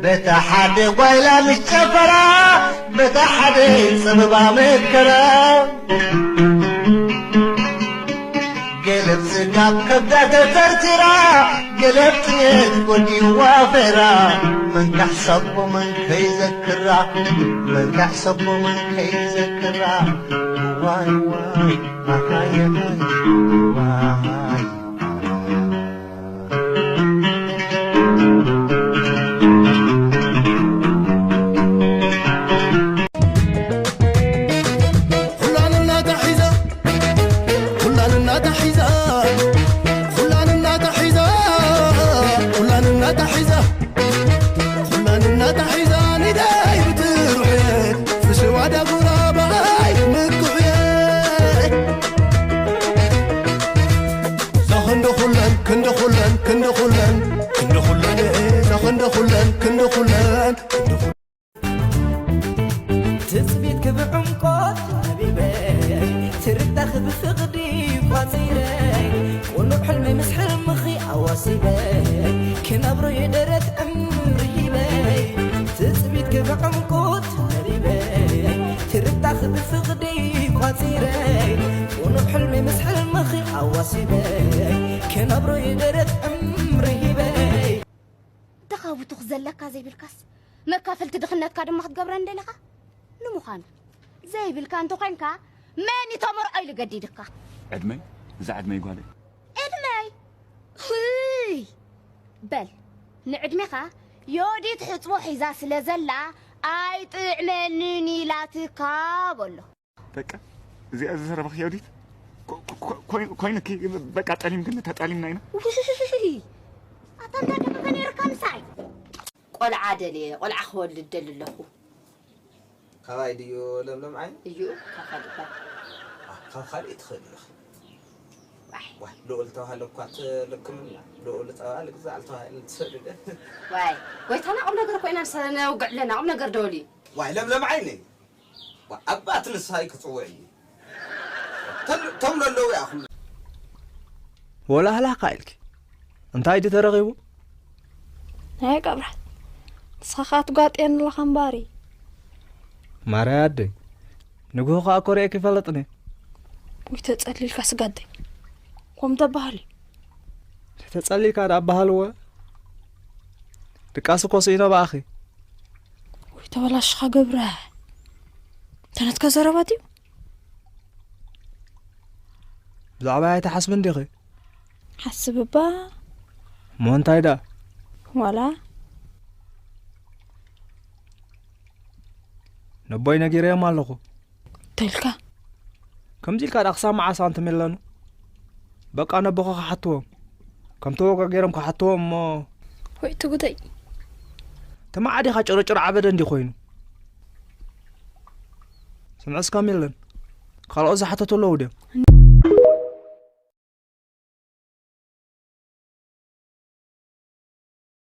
በታ ሓደ ጓይላ ምስ ጨፈራ፣ በታ ሓደ ጸበባ መከራ። ገለብ ስጋብ ከብዳ ተተርቲራ፣ ገለብ ጥሜት ጎዲዋ ፈራ። መን ካሕሳቦ መን ከይዘክራ፣ መን ካሕሳቦ መን ከይዘክራ። ዋይ ዋይ፣ ኣሃይ ኣሃይ፣ ዋይ። ኩላን እናተሒዛ፣ ኩላን እናተሒዛ፣ ኩላን እናተሒዛ፣ ኩላን እናተሒዛ፣ ኩላን እናተሒዛ፣ ኒዳይ ብትሩሐ፣ ፍሽዋ ዳጉራ ብኣይ ምኩሕየ። ዛኸንደ ኩለን፣ ክንደ ኩለን፣ ክንደ ኩለን፣ ክንደ ኩለን፣ ዛኸንደ ኩለን፣ ክንደ ኩለን፣ ክንደ ኩለን። ትጽቢት ክብዕምቆት ነቢበይ፣ ትርዳኽ ብፍቕዲ ቋጺረይ፣ ቁኑዕ ሕልመይ ምስ ሕልምኺ ኣዋሲበይ፣ ክነብሮ የደረት ዕምሪ ሂበይ። ትጽቢት ክብዕምቆት ነቢበይ፣ ትርዳኽ ብፍቕዲ ቋጺረይ፣ ቁኑዕ ሕልመይ ምስ ሕልምኺ ኣዋሲበይ፣ ክነብሮ የደረት ዕምሪ ሂበይ። ደኻውቱኽ ዘለካ ዘይብልካስ፣ መካፈልቲ ድኽነትካ ድማ ክትገብረኒ ደሊኻ? ንምዃኑ፣ ዘይብልካ እንተኾይንካ፣ መን እዩ ተመርዖ ኢሉ ገዲድካ? ዕድመይ? እዛ ዕድመይ ጓለይ? ዕድመይ? ህይ! በል፣ ንዕድሜኻ ዮዲት ሕጽቦ ሒዛ ስለ ዘላ፣ ኣይጥዕመንን ኢላትካ በሎ። በቃ፣ እዚኣ ዝዘረባኺ ዮዲት? ኮ-፣ ኮ-፣ ኮ-፣ ኮይኑኪ፣ በቃ፣ ጠሊምክኒ፣ ተጣሊምና ኢና። ውይ! ኣታ እንታይ ደኣ ነይርካ ምሳይ? ቆልዓ ደልየ፣ ቆልዓ ክወልድ ደሊ ኣለኹ። ካባይ ድዩ ለምለም ዓይኒ? እዩ፣ ካብ ካልእ እኳ። አ፣ ካብ ካልእ ትኽእሊ ኢኺ። ዋይ። ዋይ፣ ልኡል ተባህለ እኳ ትልክምና። ልኡል ጸባ ልግዛእ ተባሂሉ ትሰድደ። ዋይ፣ ጎይታና ቁም ነገር ኮይና ንሰ-፣ ነውግዕ ኣለና፣ ቁም ነገር ደወሊ። ዋይ፣ ለምለም ዓይኒ። ዋ፣ ኣባት ንስሃይ ክጽውዕ እዩ። ተም-፣ ተም ለለዉ ኢኹም። ወላ ህላካ ኢልኪ። እንታይ ድዩ ተረኺቡ? ናይ ቀብራት። ንስኻ ኸኣ ትጓጥየኒ ኣለኻ እምበኣር። ማርያ ኣደይ፣ ንግሆ ኸኣ ኮሪኤኪ ይፈልጥኒ። ውይ፣ ተጸሊልካ ስጋደይ። ኮም ተባሃሊ። ተጸሊልካ ደኣ በሃልዎ። ድቃስ እኮ ስኢኖ ብኣኺ። ውይ፣ ተበላሽኻ ገብረ። ተነትካ ዘረባ ድዩ? ብዛዕባ ኣይትሓስብን ዲኺ? ሓስብ እባ። እሞ እንታይ ደኣ? ዋላ። ነቦይ ነጊረዮም ኣለኹ። እንታይ ኢልካ? ከምዚ ኢልካ ደኣ ክሳብ መዓስ ኣንትም የለኑ? በቃ ነቦኻ ክሓትዎም። ከም ተወጋጊሮም ክሓትዎም እሞ። ወይ ትጉተይ። ተማዓዲኻ ጭርጭር ዓበደ እንዲ ኮይኑ። ስምዕስ ከም የለን። ካልኦት ዝሓተቱ ኣለዉ ድዮም?